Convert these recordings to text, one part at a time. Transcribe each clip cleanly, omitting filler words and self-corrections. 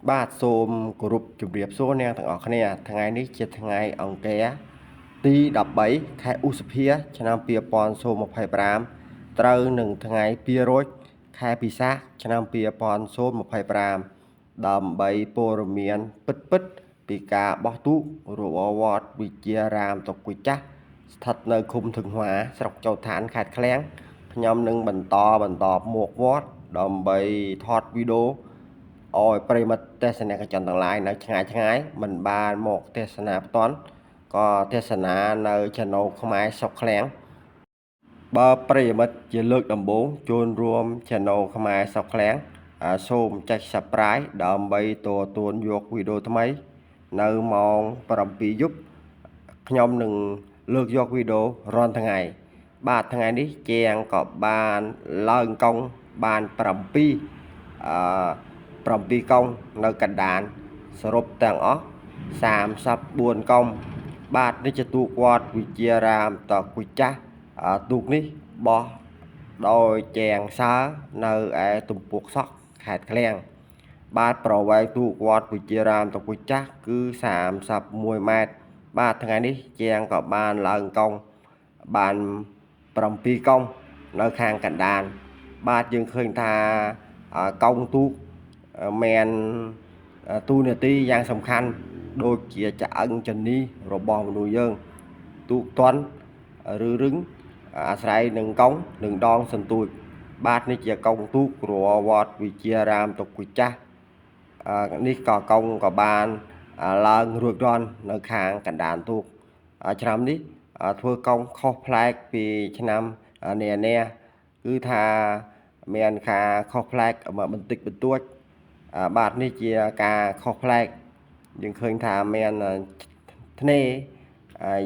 បាទសូមគោរពជម្រាបសួរអ្នកទាំងអស់គ្នាថ្ងៃនេះជាថ្ងៃអង្គារទី13ខែឧសភាឆ្នាំ2025ត្រូវនឹងថ្ងៃ2រោចខែពិសាខឆ្នាំ2025ដើម្បីព័ត៌មានពិតៗពីការបោះទូករបស់វត្តវិជារាមតគុចាស់ស្ថិតនៅឃុំធឹងហួរស្រុកចៅឋានខេត្តឃ្លាំងខ្ញុំនឹងបន្តមកវត្តដើម្បីថតវីដេអូឲ្យប្រិយមិត្តទស្សនិកជនទាំងឡាយនៅឆ្ងាយឆ្ងាយមិនបានមកទេសនាផ្ទាល់ក៏ទេសនានៅ Channel ខ្មែរស្រុកឃ្លាំងបើប្រិយមិត្តជាលើកដំបូងចូលរួម Channel ខ្មែរស្រុកឃ្លាំងសូមចុច Subscribe ដើម្បីទទួលយកវីដេអូថ្មីនៅម៉ោង7យប់ខ្ញុំនឹងលើកយកវីដេអូរាល់ថ្ងៃបាទថ្ងៃនេះជាងក៏បានឡើងកង់បាន7 7កង់នៅកណ្ដាលសរុបទាំងអស់34កង់បាទនេះជាទូកវត្តវិជារាមតគុចាស់ទូកនេះបោះដោយជាងសើនៅឯទំពូកសក់ខេត្តឃ្លាំងបាទប្រវែងទូកវត្តវិជារាមតគុចាស់គឺ31ម៉ែត្របាទថ្ងៃនេះជាងក៏បានឡើងកង់បាន7កង់នៅខាងកណ្ដាលបាទយើងឃើញថាកង់ទូកមានទូនាទីយ៉ាងសំខាន់ដូចជាឆ្អឹងជំនីរបស់មនុស្សយើងទូកតន់ឬរឹងអាស្រ័យនឹងកង់និងដងសន្ទួចបាទនេះជាកង់ទូករវត្តវិជារាមតគុចាស់នេះក៏កង់ក៏បានឡើងរួចរាល់នៅខាងកណ្ដាលទូកឆ្នាំនេះធ្វើកង់ខុសប្លែកពីឆ្នាំនានាគឺថាមានការខុសប្លែកបន្តិចបន្តួចបាទនេះជាការខុសប្លែកយើងឃើញថាមានធ្នេ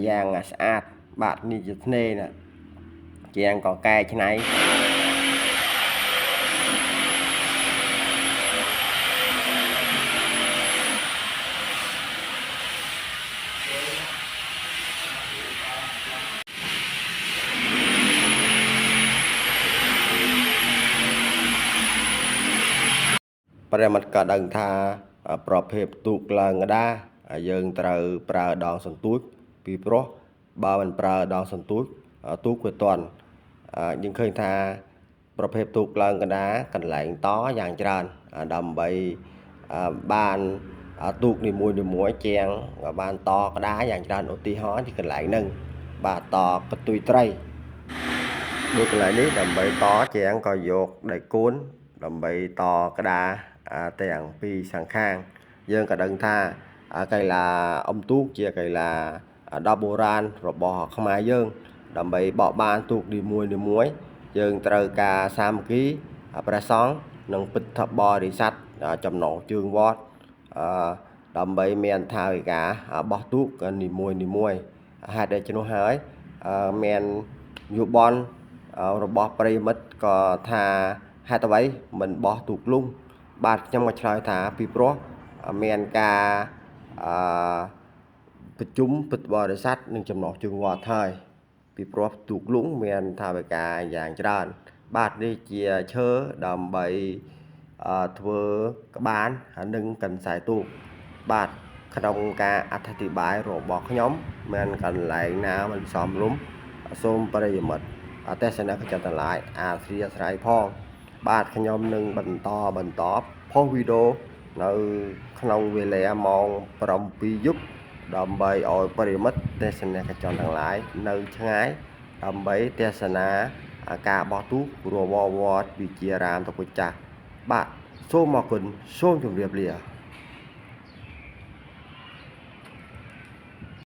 យ៉ាងស្អាតបាទនេះជាធ្នេណាជាងក៏កែច្នៃប្រិយមិត្តក៏ដឹងថាប្រភេទទូកឡើងក្តារយើងត្រូវប្រើដងសន្ទួចពីព្រោះបើមិនប្រើដងសន្ទួចទូកវាតន់យើងឃើញថាប្រភេទទូកឡើងកណ្ដាលកន្លែងតយ៉ាងច្រើនដើម្បីបានទូកនីមួយៗជាងបានតក្តារយ៉ាងច្រើនឧទាហរណ៍ទីកន្លែងហ្នឹងបាទតកន្ទុយត្រីដូចកន្លែងនេះដើម្បីតជាងក៏យកដែកគូនដើម្បីតក្តារទាំងពីរសងខាងយើងក៏ដឹងថាកីឡាអុំទូកជាកីឡាដ៏បុរាណរបស់ខ្មែរយើងដើម្បីបកបានទូកនីមួយៗយើងត្រូវការសាមគ្គីព្រះសង្ឃនិងពុទ្ធបរិស័ទចំណងជើងវត្តដើម្បីមានថវិកាបោះទូកនីមួយៗហេតុដូច្នោះហើយមានយោបល់របស់ប្រិយមិត្តក៏ថាហេតុអ្វីមិនបោះទូកលុងបាទខ្ញុំក៏ឆ្លើយថាពីព្រោះមានការប្រជុំពុទ្ធបរិស័ទនិងចំណងជើងវត្តហើយពីព្រោះទូកលុងមានថវិកាយ៉ាងច្រើនបាទនេះជាឈើដើម្បីធ្វើក្បាននិងកន្សែទូកបាទក្នុងការអធិប្បាយរបស់ខ្ញុំមានកន្លែងណាមិនសមរម្យសូមប្រិយមិត្តទស្សនិកជនទាំងឡាយអាស្រ័យស្រ័យផងបាទខ្ញុំនឹងបន្តផុសវីដេអូនៅក្នុងវេលាម៉ោង7យប់ដើម្បីឲ្យប្រិយមិត្តទស្សនិកជនទាំងឡាយនៅឆ្ងាយដើម្បីទស្សនាការបោះទូករវត្តវិជារាមតគុចាស់បាទសូមអរគុណសូមជម្រាបលា